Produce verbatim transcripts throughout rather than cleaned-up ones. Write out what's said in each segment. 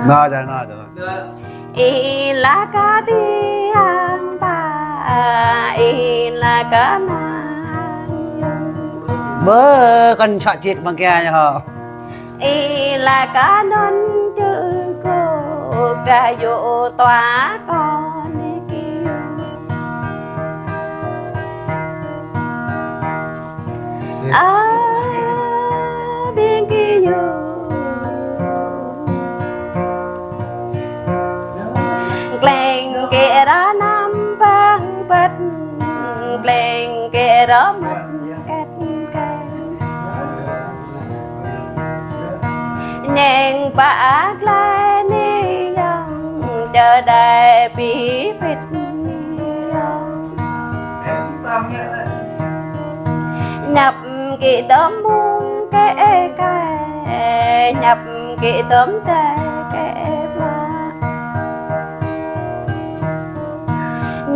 Nă, ja, nă, ja. Ih laĭ kơ tiang pă, ih laĭ kơ nang. Bơ, kăn čă čik mă kiăng ñu hă. Ih laĭ kơ anŭn čư̆ kô, kơ yŭ tua kơ nê kiu. Ơ ƀing gih yơh. Kleng kơ rơnăm păng pơ̆t, kleng kơ rơmơ̆t kĕt kĕt. Ñeng pă glaĭ ni yơh, čơđai pi pit ni yơh. Ñăp kơ tơm mông kơ ê kơ, ñăp kơ tơm tê kơ ê pla.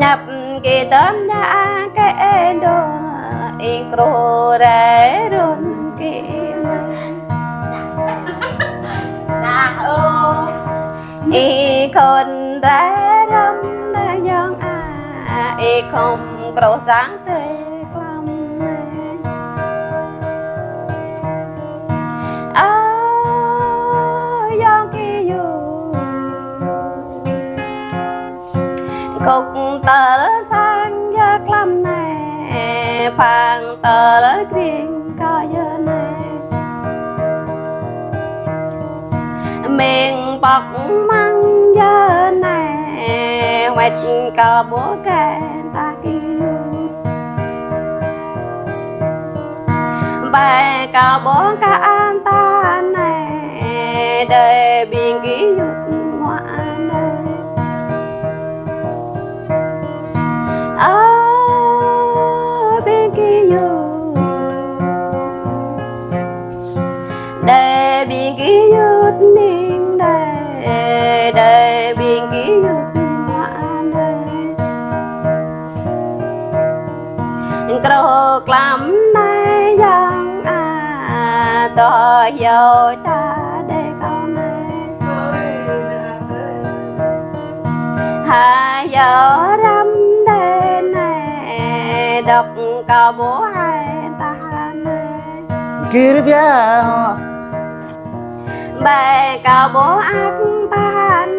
Ñăp kơ tơm ñă kơ ê đô, ih krô rai run kơ mơi. Ih khôn rai run na yơh a, ih khŏm krô sang tê klăm nê. Ơ yơh gih yơh. Kŏk tơl sang yơh klăm nê, păng tơl kring kơ yơh nê. Meng pŏk măng yơh nê, wĕt kơ ƀô kĕ ta gih yơh. Ƀai kơ ƀô kơ an ta nê, đơi ƀing gih yŭt mơ̆ anai. Ơ ƀing gih yơh. Đơi ƀing gih yŭt ning đơi, đơi ƀing gih yŭt mơ̆ anai. Krô klăm nai yơh a, tŏ yơh čă đơi kâo nai. Ha yơh răm đơi nai, dŏ kâo ƀu hai tah nai. Kir biă. Ƀai kâo ƀu ăt pă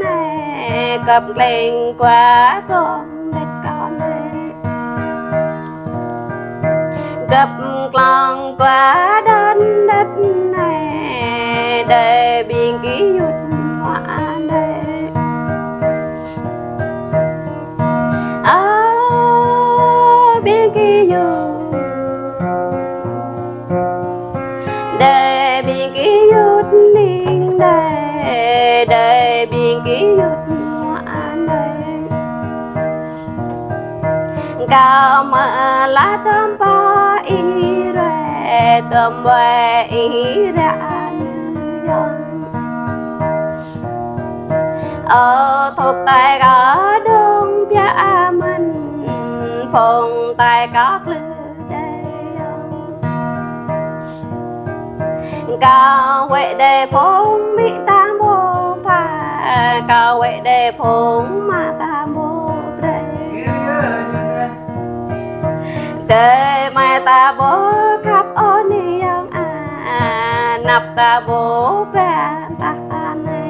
nê, kơp kleng kua kông đĕt kâo nê. Kơp kleng kua đơ̆n đĕt nê, đơi ƀing gih yŭt mơ̆ anai. Ơ ƀing gih yơh. Đơi ƀing gih yŭt ning đơi, đơi ƀing gih yŭt mơ̆ anai. Kâo mơ̆ la tơm pă ih rai, tơm ƀai ih rai an yơh. Ơ thŭp tai kâo dŏng biă mơ̆n, phung tai kâo klư đơi yơh. Kâo wĕ đơi phung mĭ ta ƀu pha, kâo wĕ đơi phung mă ta ƀu brơi. Đơi mơi ta ƀu khăp ôh ni yơh a, anăp ta ƀu pha tah ta nê.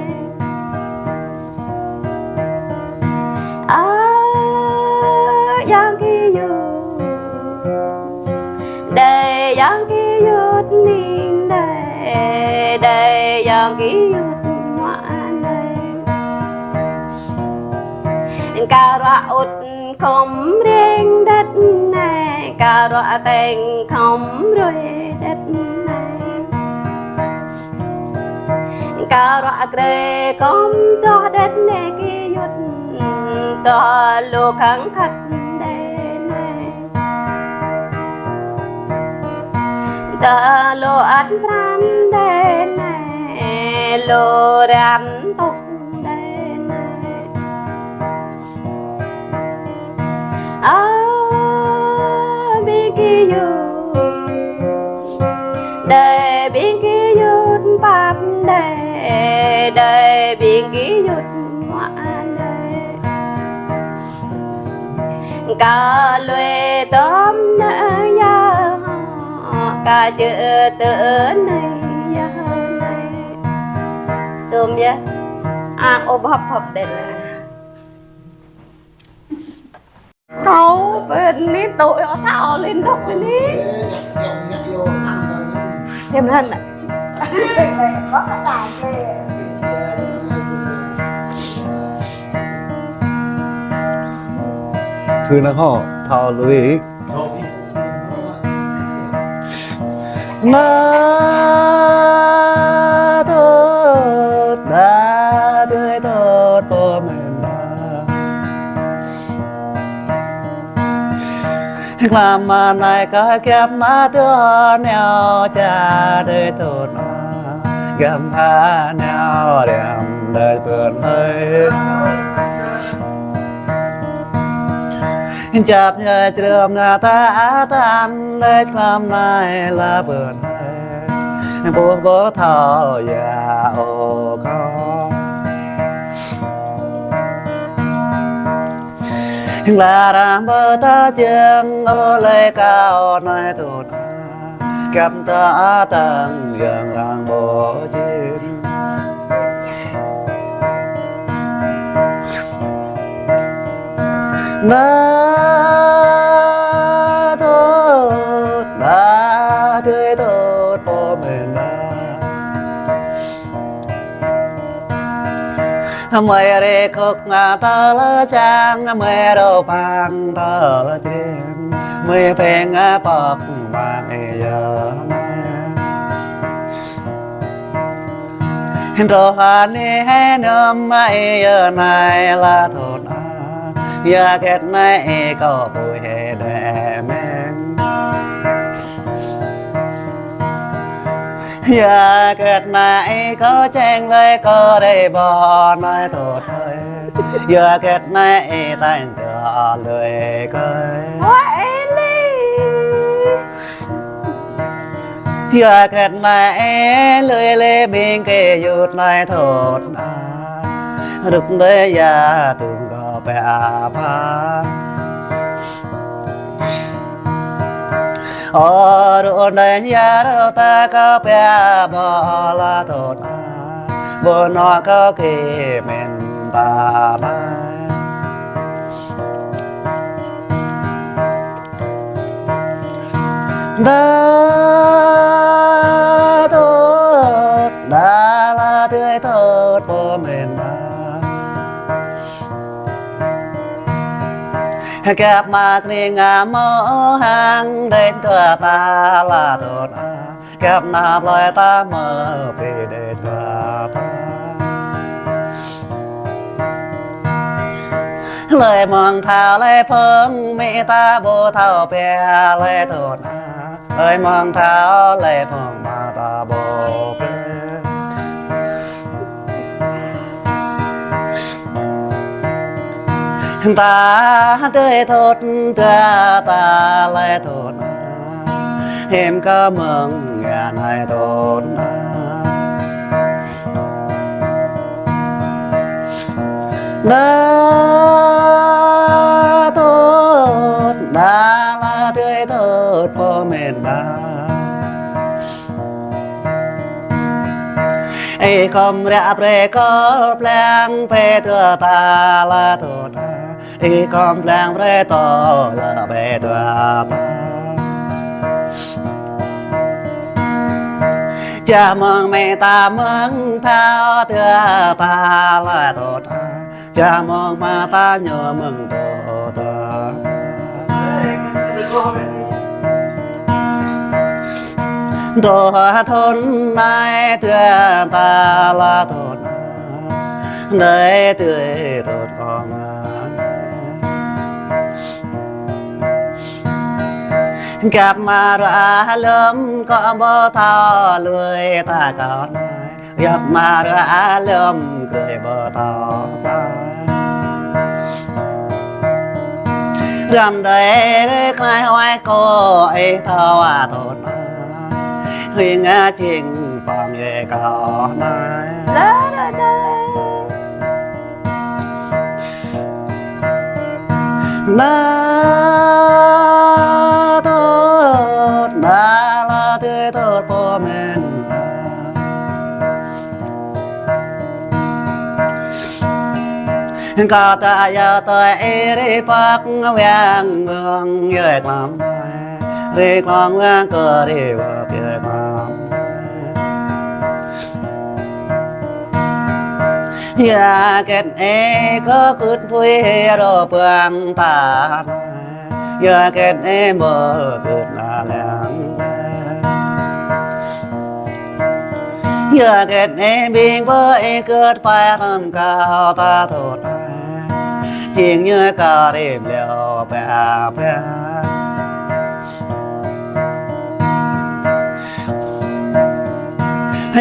Ơ yơh gih yơh. Đơi yơh gih yŭt ning đơi, đơi yơh gih yŭt mơ̆ anai. Kâo ruă ŭt khŏm reng đĕt nê, kâo ruă teng khŏm rui đĕt nê. Kâo ruă krê khŏm tŏ đĕt nê gih yŭt, tŏ lu khăng khăt đơi nê. Tŏ lu ăt pran đơi nê, lu ran tŏk đơi nê. Ơ ƀing gih yŭt. Đơi ƀing gih yŭt pap đơi, Đơi ƀing gih yŭt mă đơi. Kơ lui tôm nơ ya hŏ, kơ čư̆ tơ nơ ya nai. Tôm ya. Ang ôh bhŏp bhŏp đơi. Thâo, bên ní tụi họ thâo lên đọc bên ní. Thêm lần ạ. Thư năng họ thâo lui. Nă tŭt, nă tui tŭt pô mĭn nă. Klăm mă nai kơ kiăp mă tơ neo ča đơi tŭt nă. Găm ha neo riăm đơi pơn hơi. Čăp ñai črơm nă ta a tan đơi klăm nai la pơn hơi. Bôh bôh thâo ya ô kâo. Hing la rang bơ ta jeng ô lê kâo nai tŭt. Kăm ta a tăng yang rang bơ jeng. Nă tŭt, nă tui tŭt pô mĭn nă. Mơi rê khŏk ngă tơlơi čang, mơi rô pang tơlơi čreng, mơi peng ngă pŏk mă ih yơh nai. Hơdrô hơni hơnăm mă ih yơh nai la tŭt nă. Yua kơ nai ih kâo ƀu hê đe meng. Yua kơ nai ih kâo čeng lơi kâo rê ƀô̆ nai tŭt hơi. Yua kơ nai ih tañ tơ lơi kơi. Ơ Eli. Yua kơ nai ih lui lê ƀing kơ yŭt nai tŭt nă. Rŭk đơi ya tŭng kâo pia pha. Ơ rŭ đơi ya rŭ ta kâo pia ƀô̆ la tŭt nă. Ƀô̆ nŏ kâo kơ mĭn ta nai. Đa tŭt, đa la tui tŭt pô mĭn đa. Kăp mă kơ ning ngă mơ̆ hăng đĕn tơ ta la tŭt a. Kăp nă plơi ta mơ̆ pĭ đĕn tơ ta. Lơi mơ̆ng thâo lơi phung mĭ ta ƀu thâo pia lơi tŭt a. Lơi mơ̆ng thâo lơi phung mă ta ƀu pia. Ta tui tŭt, ta, ta lơi tŭt. Hiư̆m kơ mơ̆ng ngă nai tŭt. Đa tŭt, đa la tui tŭt pô mĭn đa. Ih khŏm ră brơi kơ plăng pĕ tơ ta la tŭt. Ih khŏm plăng brơi tơ la pĕ tơ ta. Ča mơ̆ng mĕ ta mơ̆ng thâo tơ ta la tŭt. Ča mơ̆ng mă ta ñu mơ̆ng tŭt tơ. Tơ thun nai tơ ta la tŭt. Nai tơ tŭt kơ ngă. Kăp mă ră lơ̆m kơ ƀu thâo lui ta kơ nai. Yap mă ră lơ̆m kơ ƀu thâo ta. Răm đơi kơ nai huai kơ ih thâo wa tŭt. Huing a čing păng Yê kâo nai. La la la. Na tŭt, na la tui tŭt pô mĭn. Kâo ta yua tui ih rĭ păk wang wang yơi klăm. Rĭ klăm wang kơ rĭ wơk yơi klăm. Yua kĕt ih kơ kŭt pui rô pơang ta. Yua kĕt ih mơ kŭt na lăng. Yua kĕt ih ƀing bơ ih kơt pai răm kâo ta thot. Jing ñu kâo rĭm leo pia pia.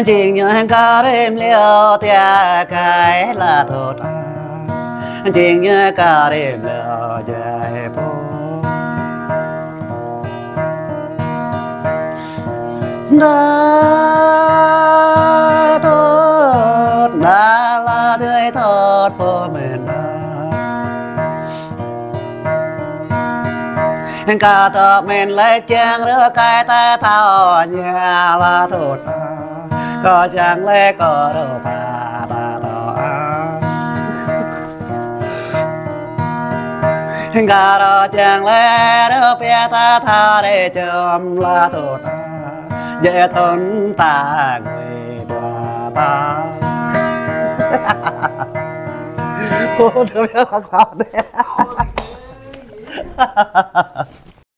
Jing ñu kâo rĭm leo tia kai la thot. Jing ñu kâo rĭm leo jai pô. Na tŭt, na la tui tŭt pô mĭn. Kâo tŭ mĭn lĕ jang rơ kai ta thâo ña la tŭt. Kâo jang lĕ kâo rơ pha ta thâo a. Kâo rơ jang lĕ rơ pia ta thâo rê jơm la tŭt. Jê thun ta ngui tua ta. Ô, tui ƀiă kâo đe.